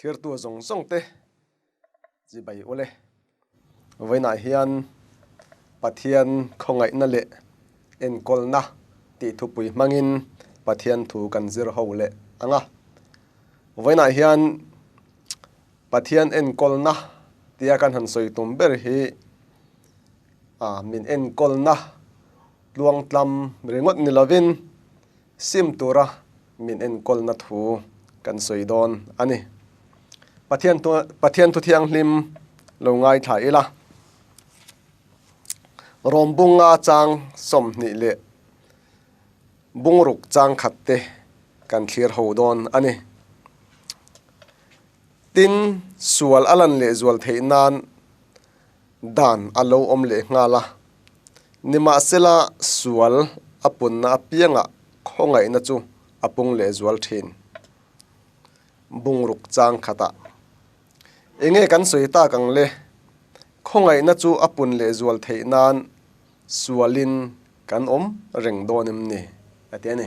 Thlirtu zawng zawng te chibai ule. Vawiinah hian Pathian khawngaihna leh enkawlna tih thupui hmangin Pathian thu kan zir ho leh ang a. Vawiinah hian Pathian enkawlna tia kan han sawi tum ber hi min enkawlna tluangtlam ringawt ni lovin sim tura min enkawlna thu kan sawi dawn a ni. Pathian thu Pathian thu thianghlim lo ngaithla ila. Rawm bunga chang 20 leh bungruk chang khat te kan thlir ho dawn a ni. Tin, sual a lan leh zual theih nan dan a lo awm leh nghal a. Nimahsela, sual a punna apiangah khawngaihna chu a pung leh zual thin. Bungruk chang khatah enge kan sawi tak ang le? Khawngaihna chu a pun leh zual theih nan sualin kan awm reng dawn em ni? A ti a ni.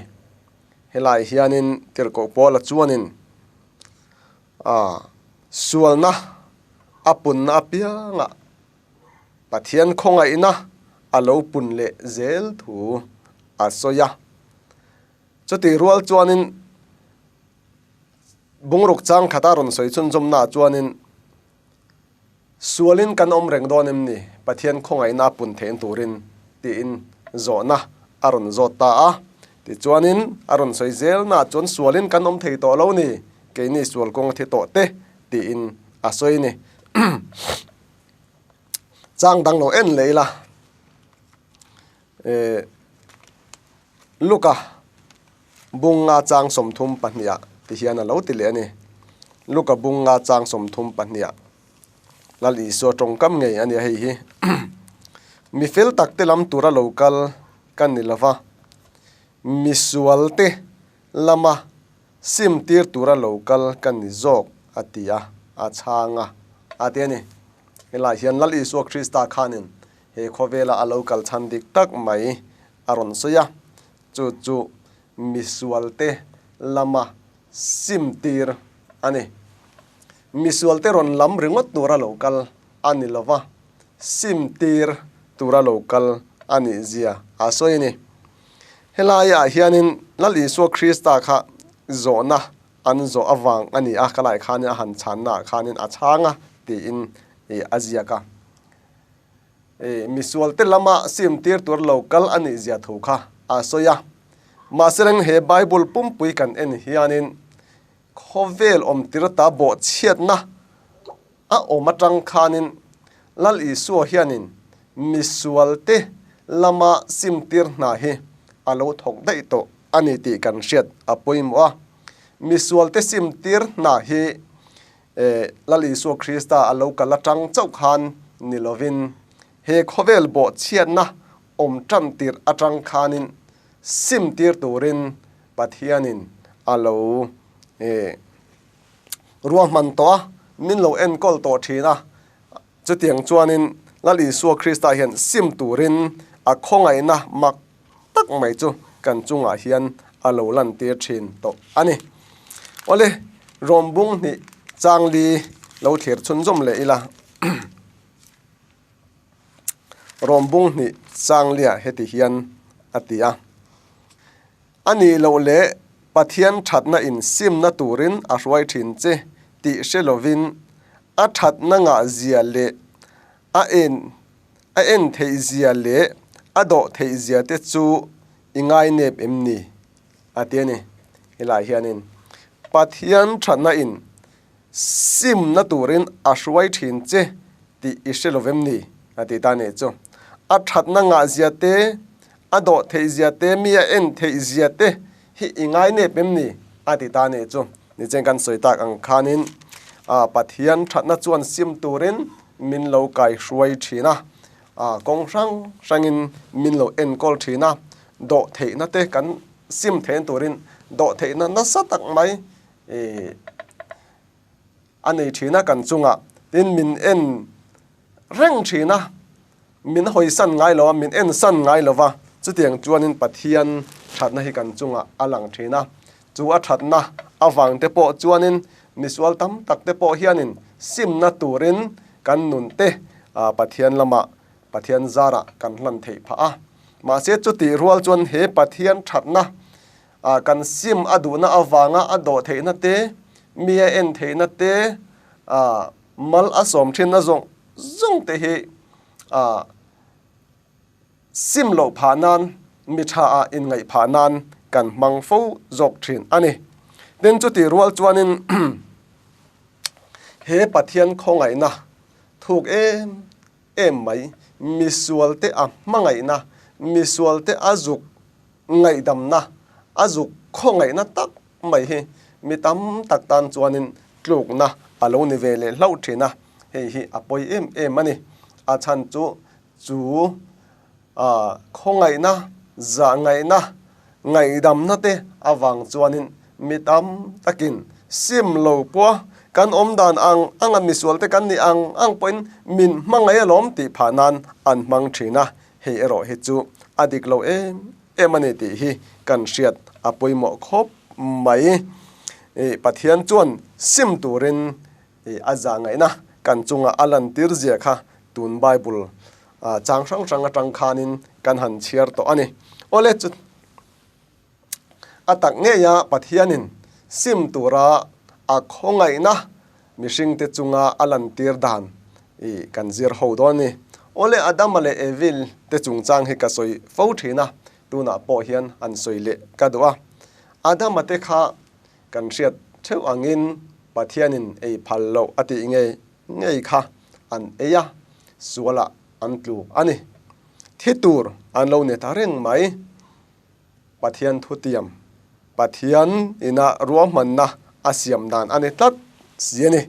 Helai hianin tirhkoh Paula chuanin a sualna a punna apiangah Pathian khawngaihna a lo pun leh zel thu a sawi a. Chutih rual chuanin bungruk chang khata rawn sawi chhunzawmnaah chuanin sualin kan awm reng dawn em ni Pathian khawngaihna a pun theih turin tiin zawhna a rawn zawt ta a. Tichuanin a rawn sawi zelnaah chuan sualin kan awm thei tawh lo ni, keini sual kawng a thi tawh te tiin a sawi a ni. Chang dang lo en leh ila eh Luka bunga chang 32 ah ti hian a lo ti leh a ni. Luka bunga chang 32 ah Lal Isua tawngkam ngei a nia hei hi. Mi fel tak te lam tura lo kal ka ni lova, misual te lama sim tir tura lo kal ka ni zawk a ti a, a chhang a, a ti a ni. Helai hian Lal Isua Krista khanin he khawvela a lo kal chhan dik tak mai a rawn sawi a, chu chu misualte lama sim tir a ni. Misualte rawn lam ringawt tura lo kal a ni lova, sim tir tura lo kal a nih zia a sawi a ni. Helaiah hianin Lal Isua Krista kha zawhna an zawh avang a ni a, ka lai khanin a han chhannaah khanin a chhang a tiin a ziak a. Misualte lama sim tir tur lo kal a nih zia thu kha a sawi a. Mahse reng he Bible pumpui kan en hianin khawvel awmtir ta bawhchhiatna a awm atang khanin Lal Isua hianin misualte lama simtir hna hi a lo thawk daih tawh a ni tih kan hriat a pawimawh a. Misualte simtir hna hi Lal Isua Krista a lo kal atang chauh khan ni lovin he khawvel bawhchhiatna awm tan tirh atang khanin simtir turin Pathianin a lo ruahman tawh a, min lo enkawl tawh thin a. Chutiang chuanin Lal Isua Krista hian sim turin a khawngaihna mak tak mai chu kan chungah hian a lo lantir thin tawh a ni. Awle, Rawmbung hnih changli lo thlir chhunzawm leh ila. Rawmbung hnih changlia heti hian a ti a. A nih loh leh Pathian thatna in simna turin a hruai thin che tih hre lovin a thatna ngah zia leh a en a en theih zia leh a dawh theih zia te chu i ngai nep em ni? A ti a ni. Helai hianin Pathian thatna in simna turin a hruai thin che tih i hre lovem ni? A ti ta nih chu. A thatna ngah zia te, a dawh theih zia te, mi a en theih zia te hi i ngai nep em ni? A ti ta nih chu. Nichen kan sawi tak ang khanin a Pathian thatna chuan sim turin min lo kai hruai thin a, a kawng hrang hrangin min lo enkawl thin a, dawh theihna te kan sim theihna turin dawh theihna nasa tak mai A nei thin a kan chungah tin min en reng thin a, min hawisan ngai lo a, min en san ngai lo va, chutiang chuanin Pathian thatna hi kan chungah a lang thin a, chu a thatna avang te pawh chuanin Misual tam tak te pawh hianin simna turin kan nun te Pathian lamah Pathian zarah kan hlan theih phah a. Mahse chutih rual chuan he Pathian thatna kan sim a duhna avanga a dawh theihna te, mi a en theihna te, mal a sawm thinna zawng zawng te hi Sim loh phah nan, mi tha ah inngaih phah nan kan hmang fo zawk thin a ni. Tin, chutih rual chuanin he Pathian khawngaihna thuk em em mai, misualte a hmangaihna, misualte a zuk ngaihdamna, a zuk khawngaihna tak mai hi mi tam tak tan chuanin tlukna a lo ni ve leh hlauh thin a, hei hi a pawi em em a ni. A chhan chu Chu khawngaihna, zahngaihna, ngaihdamna te avang chuanin mi tam takin sim lo pawha kan awm dan ang anga misual te kan nih ang ang pawhin min hmangaih alawm tih phah nan an hmang thin a, hei erawh hi chu a dik lo em em a ni tih hi kan hriat a pawimawh khawp mai. Pathian chuan sim turin I a zahngaihna kan chunga a lantir zia kha tun Bible chang hrang hrang atang khanin kan han chhiar tawh a ni. Awle chu a tak ngeia Pathianin sim tura a khawngaihna mihringte chunga a lantir dan i kan zir ho dawn a ni. Awle Adama leh Evil te chungchang hi ka sawi fo thin a, tunah pawh hian han sawi leh ka duh a. Adama te kha Kan hriat theuh angin Pathianin ei phal loh a tih ngei ngei kha an ei a, sualah an tluk a ni. Thi tur an lo ni ta reng mai. Pathian thutiam, Pathian ina ruahmanna a siam dan a ni tlat si a ni.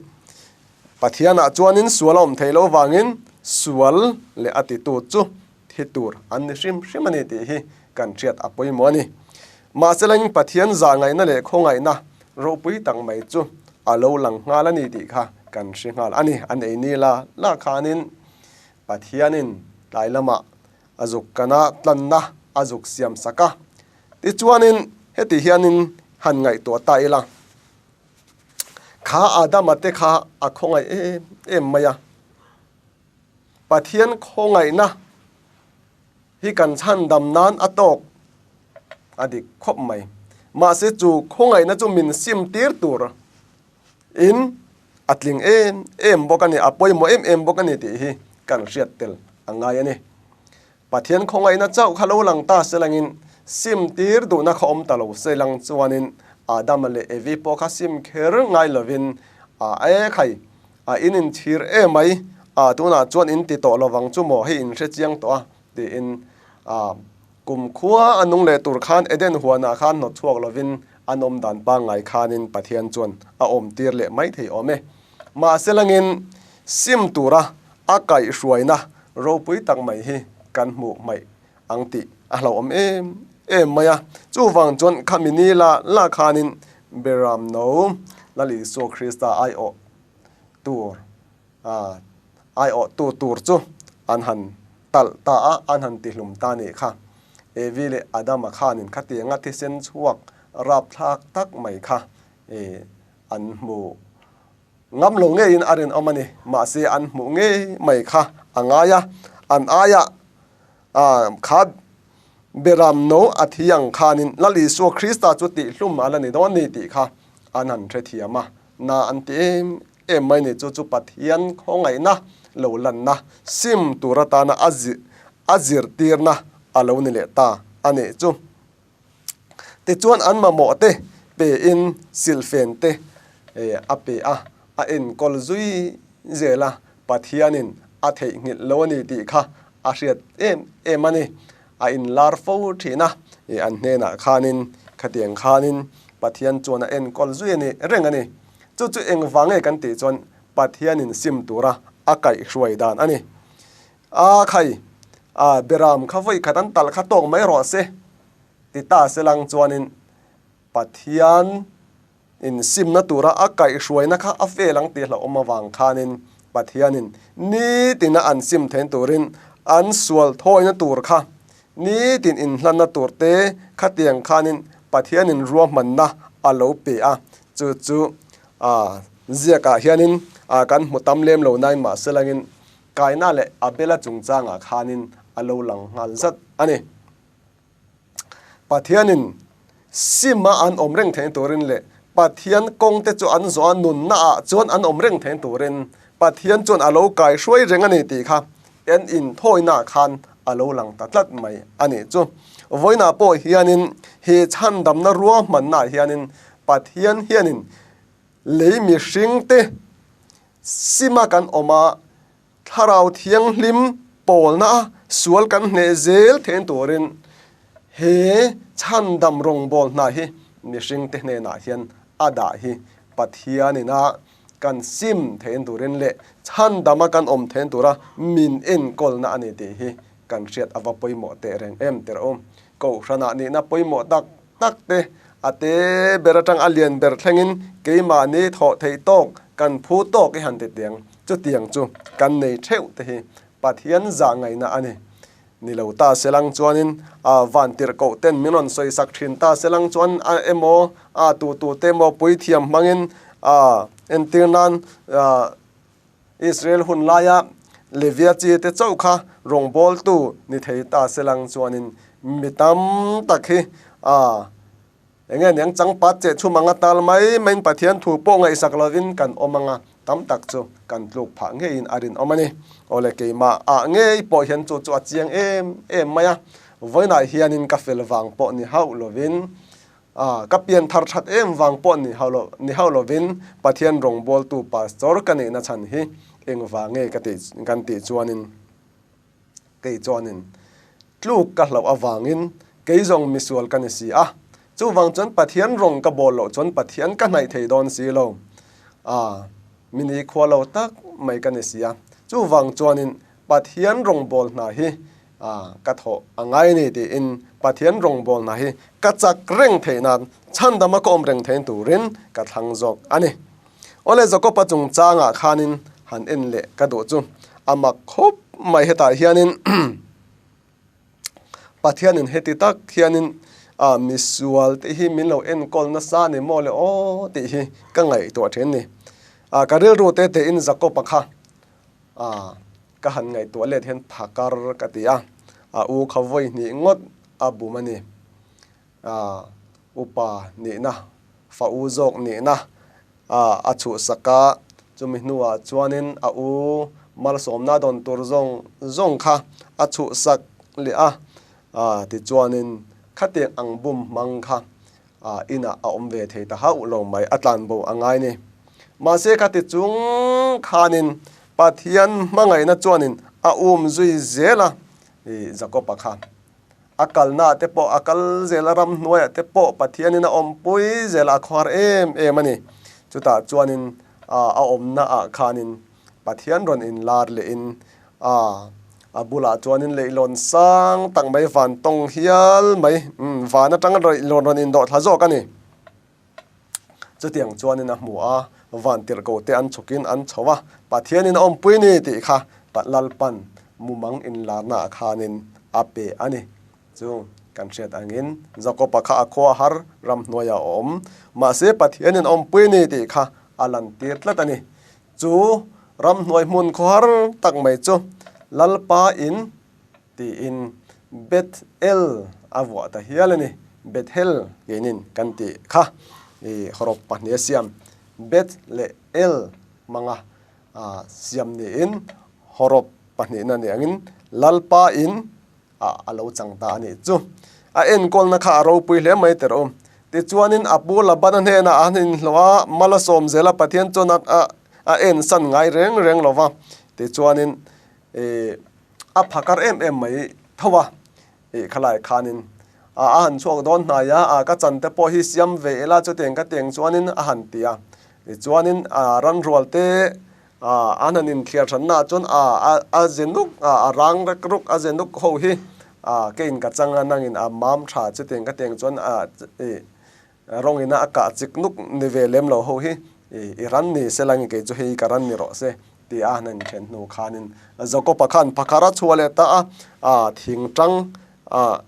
Pathianah chuanin sual a awm theih loh vangin sual leh a titu chu thi tur an ni hrim hrim a ni tih hi kan hriat a pawimawh a ni. Mahselain Pathian zahngaihna leh khawngaihna ropui tak mai chu a lo lang nghal a ni tih kha kan hre nghal a ni. An ei ni la la khanin Pathianin tlai lamah a zuk kana tlanna a zuk siam sak a. Tichuanin heti hianin han ngaihtuah ta ila, kha Adama te kha a khawngaih em em mai a. Pathian khawngaihna hi kan chhandam nan a tawk a dik khawp mai. Mahse chu khawngaihna chu min sim tir tur in a tling em em bawk a ni, a pawimawh em em bawk a ni tih hi kan hriat tel a ngai a ni. Pathian khawngaihna chauh kha lo lang ta se langin sim tir duhna kha awm ta lo se lang chuanin Adama leh Evi pawh kha sim kher ngai lovin a e khai A in inchhir emai, a tunah chuan in ti tawh lovang chu maw, hei in hre chiang tawh a, tiin a kum khua a nung leh tur khan Eden huanah khan hnawt chhuak lovin an awm dan pangngai khanin Pathian chuan a awm tir leh mai thei awm e. Mahse langin sim tura a kaihhruaina ropui tak mai hi kan hmuh hmaih ang tih a hlauhawm em em mai a. Chuvang chuan khami ni la la khanin Beram no Lal Isua Krista aiawh tur aiawh tu tur chu an han talh ta a, an han tihlum ta nih kha. Evi leh Adama khanin khatianga thisen chhuak rapthlak tak mai kha an hmu ngam lo ngeiin a rinawm a ni. Mahse an hmuh ngei mai kha a ngai a, an aiah kha Beram no a thi ang khanin Lal Isua Krista chu tihhlum a la ni dawn ni tih kha an han hrethiam a. Na an ti em em mai ni chu chu Pathian khawngaihna lo lanna sim tur atana a a zirtirna a lo ni leh ta a nih chu. Tichuan an mamawh te pe in silhfen te a pe a, a enkawl zui zel a, Pathianin a theihnghilh lo a ni tih kha a hriat em em a ni. A inlar fo thin a, an hnenah khanin khatiang khanin Pathian chuan a enkawl zui a ni reng a ni. Chu chu engvang nge kan tih chuan Pathianin sim tura a kaihhruai dan a ni. A khai, a beram kha vawi khat an talh kha tawk mai rawh se ti ta se lang chuanin Pathian insimna tura a kaihhruaina kha a fel ang tih hlauhawm avang khanin Pathianin nitina an sim thein turin an sual thawina tur kha nitin inhlanna tur te khatiang khanin Pathianin ruahmanna a lo pe a, chu chu. A ziakah hianin kan hmu tam lem lo nain mahse langin Kaina leh Abela chungchangah khanin a lo lang nghal zat a ni. Pathianin sim a an awm reng theih turin leh Pathian kawngte chu an zawh a nunnaah chuan an awm reng theih turin Pathian chuan a lo kaihruai reng a ni tih kha en inthawinaah khan a lo lang ta tlat mai a nih chu. Vawiinah pawh hianin he chhandamna ruahmannaah hianin Pathian hianin lei mihringte sima kan awm a, Thlarau Thianghlim pawlna a sual kan hneh zel thein turin he chhandam rawngbâwl hna hi mihringte hnenah hian a dah hi Pathianin a kan sim thein turin leh chhandama kan awm thein tura min enkawlna a ni tih hi kan hriat a va pawimawh teh reng em tirh u. Kohhranah nihna pawimawh tak tak te a te ber atang a lian ber thlengin keimahni thawh theih tawk kan phu tawk i han ti tiang. Chutiang chu kan nei theuh te hi Pathian zah ngaihna a ni. Ni lo ta selang chuanin a van tirh koh ten min rawn sawi sak thin ta selang chuan a emaw a tu tu te emaw puithiam hmangin a entir nan a Israel hun laia Levia chi te chauh kha rawngbawltu ni thei ta selang chuanin mi tam tak hi a Eng nge niang changpat che chhum anga tal mai maiin Pathian thu pawh ngaihsak lovin kan awm anga tam tak chu kan tluk phah ngeiin a rinawm a ni. Awle keimah ah ngei pawh hian chu chu a chiang em em mai a, vawiinah hianin ka fel vang pawh ni hauh lovin, ka pian thar that em vang pawh ni hauh lo ni hauh lovin Pathian rawngbawltu pastor ka nihna chhan hi engvang nge ka tih kan tih chuanin, Kei chuanin tluk ka hlauh avangin kei zawng misual ka ni si a, chuvang chuan Pathian rawng ka bawl loh chuan Pathian ka hnaih thei dawn si lo. A, mi nikhua lo tak mai ka ni si a, chuvang chuanin Pathian rawng bawl hna hi a, ka thawh a ngai ni tiin Pathian rawng bawl hna hi ka chak reng theih nan chhandama ka awm reng thein turin ka thlang zawk a ni. Awle Jakob-a chungchangah khanin han en leh ka duh chu a mak khawp mai hetah hianin Pathianin heti tak hianin a misual te hi min lo enkawl nasa ni maw le aw tih hi ka ngaihtuah thin ni. A ka rilru te tein Jakob-a kha a ka han ngaihtuah let hian phakar ka ti a, a u kha vawi hnih ngawt a bum a ni. A upa nihna, fa u zawk nihna a chhuhsak a, chumi hnuah chuanin a u malsawmna dawn tur zawng zawng kha a chhuhsak leh a, tichuanin khatiang ang bum hmang kha inah a awm ve thei ta hauh lo mai, a tlanbo a ngai ni. Mahse khati chung khanin Pathian hmangaihna chuanin a um zui zel a, Jakob-a kha. A kalnaah te pawh, a kal zel a ramhnuaiah te pawh Pathianin a awmpui zel a, a khuar em em a ni. Chutah chuanin a awmnaah khanin Pathian rawn inlar lehin a a bulah chuanin leihlawn sang tak mai van tawng hial mai, van atanga leihlawn rawn indawh thla zawk a ni. Chutiang chuanin a hmu a, vantirhkoh te an chhukin an chho a, Pathianin a awmpui ni tih kha Lalpan mumang inlarnaah khanin a pe a ni. Chu kan hriat angin Jakob-a kha a khua har ramhnuaiah a awm, mahse Pathianin a awmpui ni tih kha a lantir tlat a ni. Chu ramhnuai hmun khawhar tak mai chu Lalpa in Tiin Beth-el a vuah ta hial a ni. Bethel keinin kan tih kha i hawrawp pahnih a siam. Beth leh El hmanga siam niin hawrawp pahnihna ni angin Lalpa in a lo chang ta a nih chu. A enkawlna kha a ropui hle mai tirh u. Tichuanin a pu Labana hnenah a han inhlawh a, mal a sawm zel a, Pathian chuan a ensan ngai reng reng lo va. Tichuanin Ih a phakar em em mai tho a, ih khalai khanin a a han chhuak dawn hnai a, a ka chan te pawh hi siam ve ila chutiang ka tiang chuanin a han ti a, tichuanin a ranrual te a an han inthliar hranna ah chuan a a ze nuk a a rang rek ruk a ze nuk ho hi a keiin ka chang a nangin a mam tha chutiang ka tiang chuan a ih Rawngina a kah chik nuk ni ve lem lo ho hi i ran ni se langin kei chu hei ka ran ni rawh se ti a han inthen hnu khanin Jakob-a khan phakar a chhuah leh ta a, a thingtang a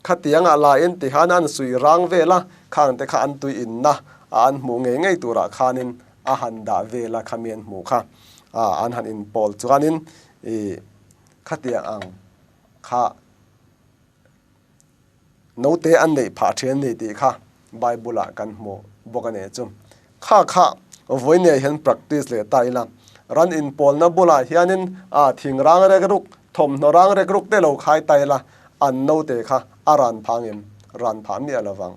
khatiangah lain tihan an suih rang vel a, khang te kha an tui inna a an hmuh ngei ngei turah khanin a han dah vel a khami an hmuh kha. An han inpawl chuanin ih khatiang ang kha Note an neih phah ṭhin a ni tih kha Bible-ah kan hmu bawk a ni chu. Kha kha vawinia hian practice leh ta ila, ran inpawlna bulah hianin a thing rang rek ruk, thawmhnaw rang rek ruk te lo khai ta ila, an note kha a ran phah ngem? Ran phah miah lo vang.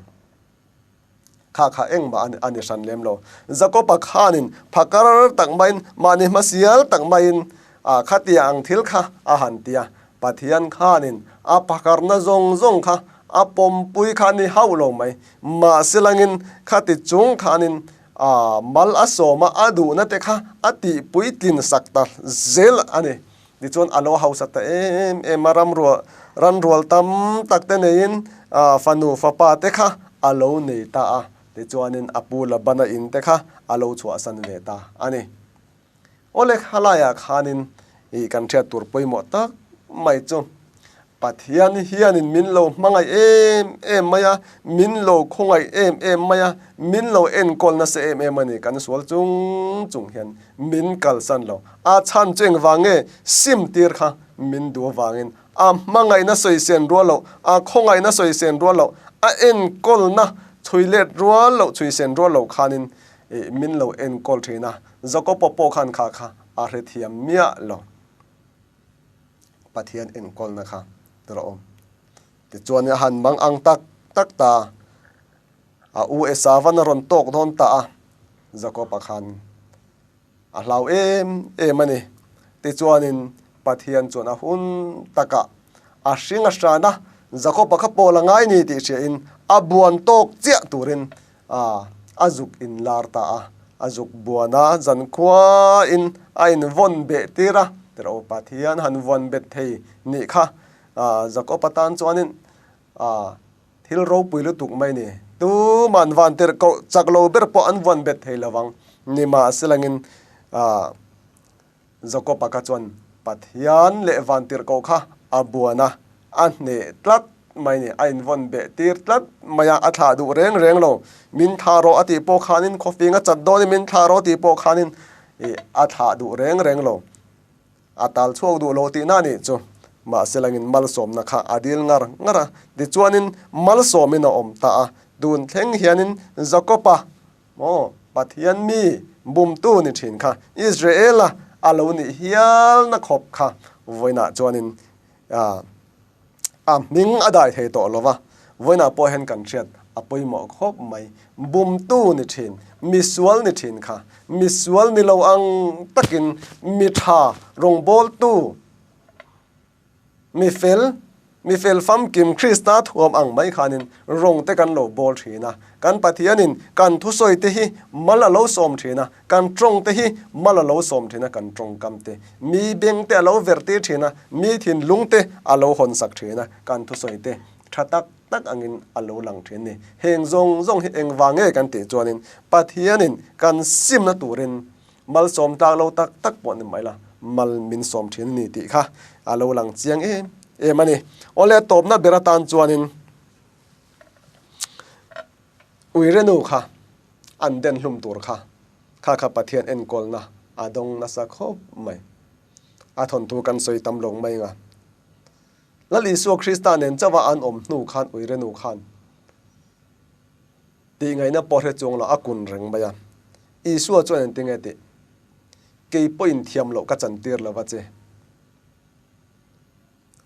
Kha kha engmah a ni hran lem lo. Jakob-a khanin phakar tak maiin, mahni hmasial tak maiin khatia ang thil kha a han ti a. Pathian khanin a phakarna zawng zawng kha a pawmpui kha a ni hauh lo mai. Mahse langin khati chung khanin mal a sawm a, a duhna te kha a tihpuitlin sak ta zel a ni. Tichuan a lo hausa ta em em a, ramrual ranrual tam tak te neiin fanu fapa te kha a lo nei ta a, tichuanin a pu Labana in te kha a lo chhuahsan ve ta a ni. Awle khalaiah khanin ih kan hriat tur pawimawh tak mai chu Pathian hianin min lo hmangaih em em mai a, min lo khawngaih em em mai a, min lo enkawl nasa em em a ni. Kan sual chung chung hian min kalsan lo. A chhan chu engvang nge? Sim tir kha min duh avangin a hmangaihna sawisen rual loh, a khawngaihna sawisen rual loh, a enkawlna chhui let rual loh, chhuisen rual loh khanin min lo enkawl thin a. Jakopa pawh khan kha kha a hrethiam miah lo. Pathian enkawlna kha tur a awm. Tichuan a han mang ang tak tak ta a, u Esavan a rawn tawk dawn ta a, Jakob-a khan a hlau em em a ni. Tichuanin Pathian chuan a hun takah a hring a hran a, Jakob-a kha pawl a ngai ni tih hriain a buan tawk chiah turin A, a zuk inlar ta a, a zuk buan a, zankhuain a invawn beh tir a, tirh Pathian han vawn bet thei nih kha Jakob atan chuanin a thil ropui lutuk mai ni. Tuman van tirh koh chak lo ber pawh an vawn bet thei lovang. Nimahselangin a Jakob-a kha chuan Pathian leh vantirhkoh kha a buan a, a hneh tlat mai ni, a invawn beh tir tlat mai a, a thlah duh reng reng lo. Min thlah rawh a tih pawh khanin khawfing a chat dawn i min thlah rawh tih pawh khanin ih a thlah duh reng reng lo. A tal chhuak duh lo tihna a nih chu. Mahse langin malsawmna kha a dil ngar ngar a, tichuanin malsawmin a awm ta a. Tun thleng hianin Jakob-a Maw Pathian mi bumtu ni thin kha Israel-a a lo nih hialna khawp kha vawiinah chuanin a hming a dai thei tawh lo va, vawiinah pawh hian kan hriat a pawimawh khawp mai. Bumtu ni thin, misual ni thin kha misual ni lo ang takin mi tha rawngbawltu, Mi fel, mi fel famkim Krista thuam ang mai khanin rawng te kan lo bawl thin a. Kan Pathianin kan thusawi te hi mal a lo sawm thin a, kan tawng te hi mal a lo sawm thin a, kan tawngkam te, mi beng te a lo ver tir thin a, mi thinlung te a lo hawn sak thin a, kan thusawi te tha tak tak angin a lo lang thin ni. Heng zawng zawng hi engvang nge kan tih chuanin Pathianin kan simna turin Malsawm tlak lo tak tak pawh ni mai la, mal min sawm thin a ni tih kha a lo lang chiang em em a ni. Awle a tawpna ber atan chuanin Uirenu kha an den hlum tur kha, kha kha Pathian enkawlna a dawng nasa khawp mai. A thawnthu kan sawi tam lo mai nga. Lal Isua Krista nen chauha an awm hnu khan Uirenu khan Tih ngaihna pawh hre chuang lo a kun reng mai a. Isua chuan engtin nge tih? Kei pawhin thiam loh ka chantir lo va che.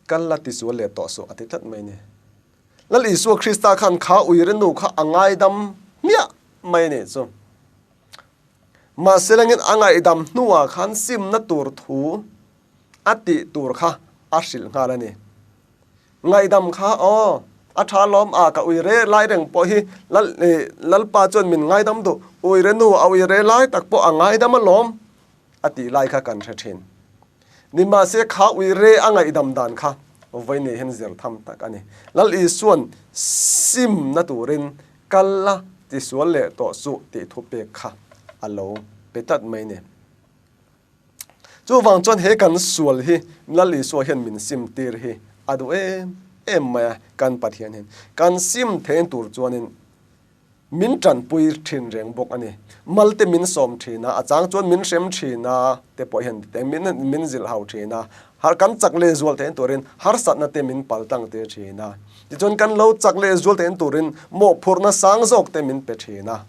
Kal la tisual leh tawh suh a ti tlat mai ni. Lal Isua Krista khan kha uire nu kha a ngaidam hmiah mai a nih chu. Mahse langin a ngaihdam hnuah khan simna tur thu a tih tur kha a hrilh nghal a ni. Ngaihdam kha aw, a tha lawm a, ka ui re lai reng pawh hi Lal ih Lalpa chuan min ngaidam duh, ui re nu a ui re lai tak pawh a ngaidam alawm a tih lai kha kan hre thin. Nimahse kha ui re a ngaihdam dan kha vawiin hian zir tham tak a ni. Lal Isuan simna turin kal la tisual leh tawh suh tih thupek kha a lo pe tlat mai ni. Chuvang chuan he kan sual hi Lal Isua hian min sim tir hi a duh em em mai a, kan Pathian hian. Kan sim thein tur chuanin. Min tanpui thin reng bawk a ni. Malte min sawm thin a, a chang chuan min hrem thin a te pawh hian min min zilh hau thin a, har kan chak leh zual theihna turin harsatna te min pal tlang tir thin a. Tichuan kan lo chak leh zual theihna turin mawhphurhna sang zawk te min pe thin a.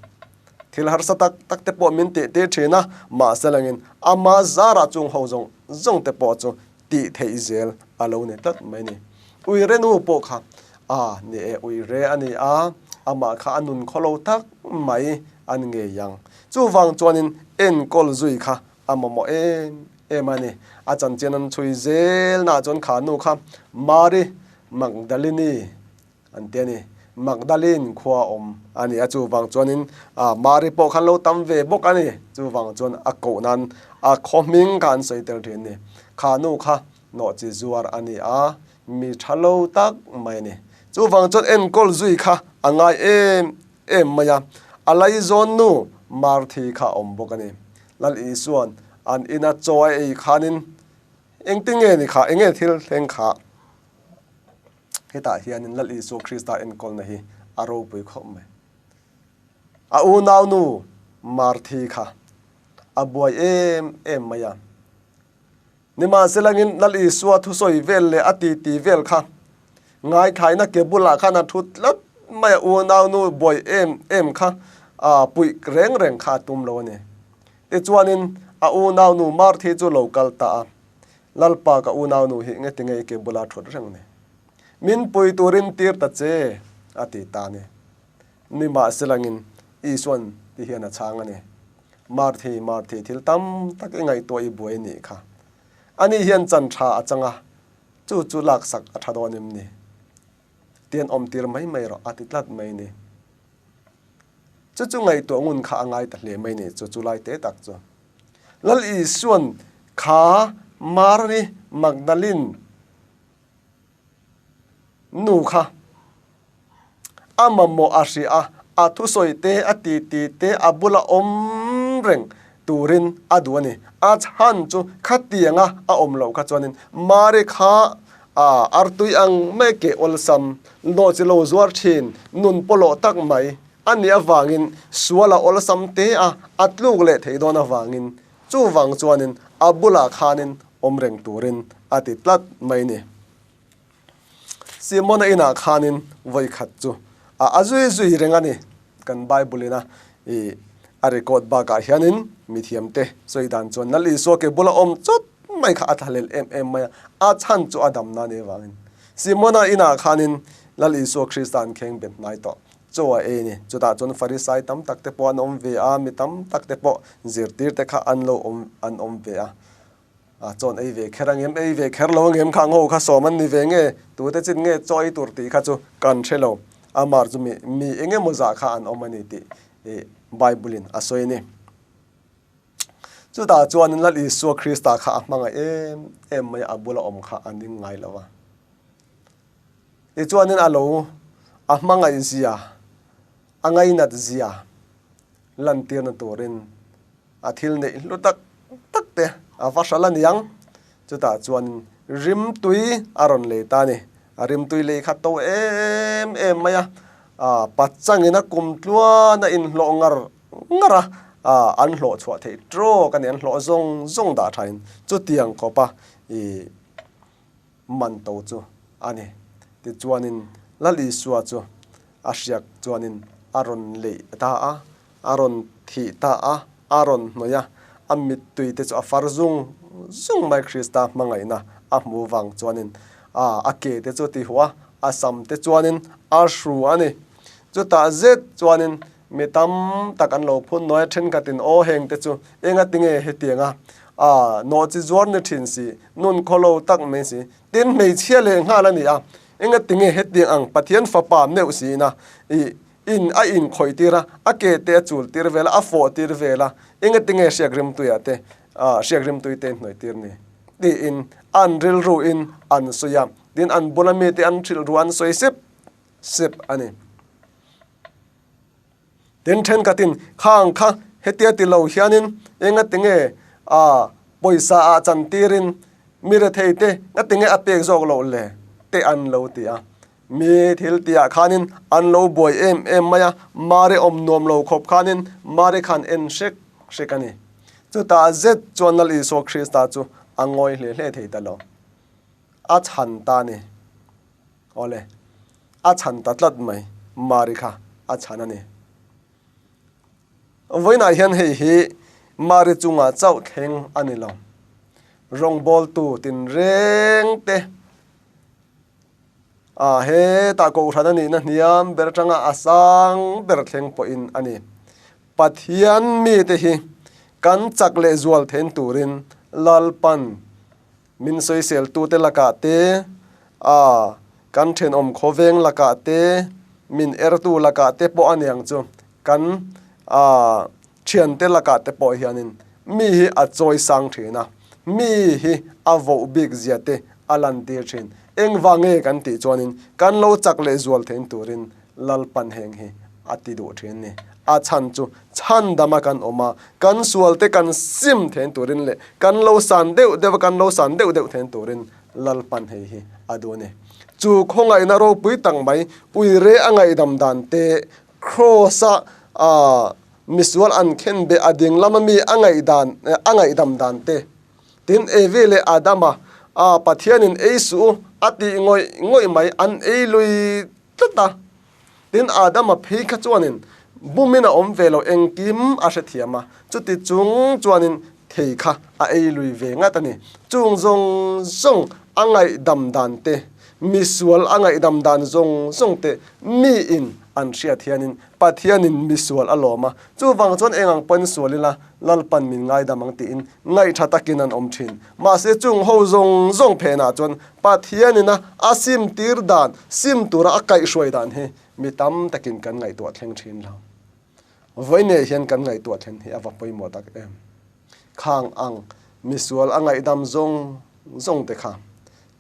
Thil harsa tak tak te pawh min tih tir thin a, mahse langin ama zarah chung ho zawng zawng te pawh chu tih theih zel a lo ni tlat mai ni. Uire nu pawh kha a ni e, uire a ni a, amah kha a nun khaw lo tak mai a ni ngei ang. Chuvang chuanin enkawl zui kha a mamawh em em a ni. A chanchin an chhui zel naah chuan kha nu kha Mari Magdalini An ti a ni. Magdalene khua awm a ni a, chuvang chuanin Mari pawh khan lo tam ve bawk a ni. Chuvang chuan a koh nan a khaw hming kha an sawi tel thin a ni. Kha nu kha nawhchi zuar a ni a, mi tha lo tak mai a ni. Chuvang chuan enkawl zui kha a ngai em em mai a, a laizawn nu Marthi kha a awm bawk a ni. Lal Isua'n an ina chaw a ei khanin engtinge ni kha, enge thil thleng kha? Hetah hianin Lal Isua Krista enkawlna hi a ropui khawp mai. A unaunu Marthi kha a buai em em mai a. Nimahselangin Lal Isua thusawi vel leh a titi vel kha ngaithlaina ke bulah khan a thu tlat mai a, unaunu buai em em kha a puih reng reng kha a tum lo a ni. Tichuanin a unaunu Marthi chu lo kal ta a. Lalpa ka unaunu hi nge tinge i ke bula thut reng ni? Min pui turin tir ta che, a ti ta a ni. Nimahselangin Isuan ti hian a chhang a ni. Marthi, Marthi, thil tam tak i ngaihtuah i buai nih kha. Ani hian chan tha a chang a, chu chu laksak a tha dawn em ni? Tian awm tir mai mai rawh, a ti tlat mai ni. Chu chu ngaihtuah ngun kha a ngai ta hle mai ni, chu chu lai te tak chu. Lal Isuan kha Mary Magdalene nu kha a mamawh a hria a, a thusawi te, a titi te, a bula awm reng turin a duh a ni. A chhan chu khatianga a awm loh kha chuanin Mary kha artui ang mai ke awlsam, nawhchi lo zuar thin, nun pawlawh tak mai A nih avangin sual a awlsam te a, a tluk leh thei dawn avangin chuvang chuanin a bulah khanin awm reng turin a ti tlat mai ni. Simona inah khanin vawi khat chu a a zui zui reng a ni. Kan Bible ina i a record bakah hianin mithiamte sawi dan chuan Lal Isua ke bula awm chawt mai kha a thlahlel em em mai a, a chhan chu a damna a nih avangin. Simona inah khanin Lal Isua Krista an kheng bet hnai tawh. Chaw a ei a ni. Chutah chuan Farisai tam tak te pawh an awm ve a, mi tam tak te pawh zirtir te kha an lo awm an awm ve a. A chaw an ei ve kher ang em, ei ve kher lo ang em kha ngaw kha sawm an ni ve nge, tute chin nge chaw ei tur tih kha chu kan hre lo. Amar chu mi mi eng emaw zah kha an awm a ni tih ih Bible in a sawi a ni. Chutah chuan Lal Isua Krista kha a hmangaih em em mai a, a bula awm kha a ning ngai lo a. Tichuanin a lo a hmangaih zia, a ngainat zia lantirna turin a thil neih hlu tak tak te a va hral a niang. Chutah chuanin rimtui a rawn lei ta a ni. A rimtui lei kha to em em mai a, pachangin a kum tluan a inhlawh ngar ngar a, an hlawh chhuah theih trawk a ni, an hlawh zawng zawng dah thain chutiang khawpa ih man to chu a ni. Tichuanin Lal Isua chu a hriak chuanin a rawn leih ta a, a rawn thih ta a, a rawn hnawih a, a mittui te chu a far zung zung mai Krista hmangaihna a hmu vang chuanin a a ke te chu a ti huh a, a sam te chuanin a hru a ni. Chutah zet chuanin Mi tam tak an lo phun nawi a, thenkhatin aw heng te chu enga tinge hetianga a nawhchi zuar ni thin si, nun khawlo tak mai si, tin hmeichhia leh nghal a ni a, enga tinge hetiang ang Pathian fapa meuh sina i in a inkhawih tir a, a ke te a chul tir vel a, a fawh tir vel a, enga tinge hriak rimtuiah te hriak rimtui te inhnawih tir ni tiin an rilru in an sawi a, tin an bula mite an hrilh ru an sawi sep sep a ni. Tin, thenkhatin khang kha hetia ti lo hianin enga tinge a pawisa ah chantirin mi rethei te nga tinge a pek zawk loh le te an lo ti a. Mi thil tihah khanin an lo buai em em mai a, Mari awm nuam lo khawp khanin Mari khan en hrek hrek a ni. Chutah zet chuan Lal Isua Krista chu a ngawi hle hle thei ta lo. A chhan ta a ni. Awle, a chhan ta tlat mai, Mari kha a chhan a ni. Vawiinah hian hei hi Mari chungah chauh thleng a ni lo. Rawngbawltu tinreng te a hetah kohhran a nihna hniam ber atanga a sang ber thleng pawhin a ni. Pathian mite hi kan chak leh zual thein turin Lalpan min sawiseltute lakah te, a kan thenawm khawveng lakah te, min ertu lakah te pawh a niang chu kan a thiante lakah te pawh hianin mi hi a chawi sang thin a, mi hi a voh bik zia te a lantir thin. Engvang nge kan tih chuanin kan lo chak leh zual thein turin Lalpan heng hi a ti duh thin a ni. A chhan chu chhandama kan awm a, kan sual te kan sim thein turin leh kan lo san deuh deuh a, kan lo san deuh deuh thein turin Lalpan hei hi a duh a ni. Chu khawngaihna ropui tak mai uire a ngaihdam dan te Kraws-a misual an khen beh a ding lama mi a ngaihdan a ngaihdam dan te. Tin, Evi leh Adama Pathianin ei suh u a tih ngawih ngawih mai an ei lui tlat a. Tin, Adama phei kha chuanin bumin a awm ve lo engkim a hrethiam a, chuti chung chuanin thei kha a ei lui ve ngat a ni. Chung zawng zawng a ngaihdam dan te, misual a ngaihdam dan zawng zawng te miin an hriat hianin Pathianin misual a lawm a, chuvang chuan eng ang pawn sual ila Lalpan min ngaidam ang tiin ngaihtha takin an awm thin. Mahse chung ho zawng zawng phenah chuan Pathianin a a sim tir dan, sim tura a kaihhruai dan hi mi tam takin kan ngaihtuah thleng thin lo. Vawiineh hian kan ngaihtuah thlen hi a va pawimawh tak em. Khang ang misual a ngaihdam zawng zawng te kha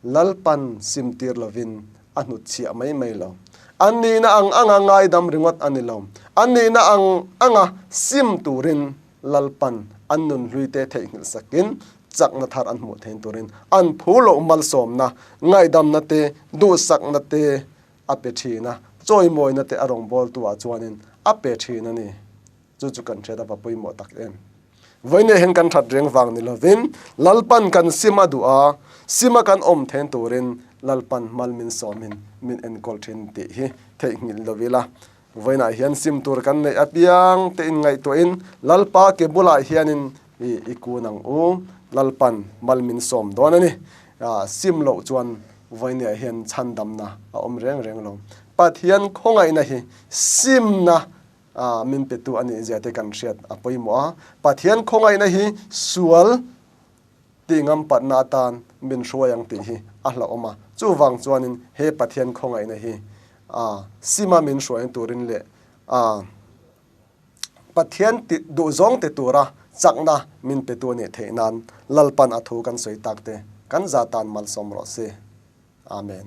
Lalpan sim tir lovin a hnutchhiah mai mai lo. An nihna ang anga ngaidam ringawt a ni lo. An nihna ang anga sim turin Lalpan an nunhluite theihnghilh sakin chakna thar an hmuh thein turin an phu loh malsawmna, ngaihdamna te, duhsakna te a pe thin a, chawimawina te a rawngbawltuah chuanin a pe thin a ni. Chu chu kan hriat a va pawimawh tak em. Vawiinah hian kan that reng vang ni lovin Lalpan kan sim a duh a, sim a kan awm then turin Lalpan hmal min sawmin min enkawl thin tih hi theihnghilh lo ila. Vawiinah hian sim tur kan neih apiang te inngaihtuahin Lalpa ke bulah hianin i i kun ang u, Lalpan mal min sawm dawn a ni. Sim loh chuan vawiinah hian chhandamna a awm reng reng lo. Pathian khawngaihna hi simna a min petu a nih zia te kan hriat a pawimawh a, Pathian khawngaihna hi sual tih ngam patna atan min hruai ang tih hi a hlauhawm a, chuvang chuanin he Pathian khawngaihna hi a sima min hruai turin leh a Pathian ti duhzawng ti tura chakna min petu a nih theih nan Lalpan a thu kan sawi tak te kan za tan malsawm rawh se. Amen.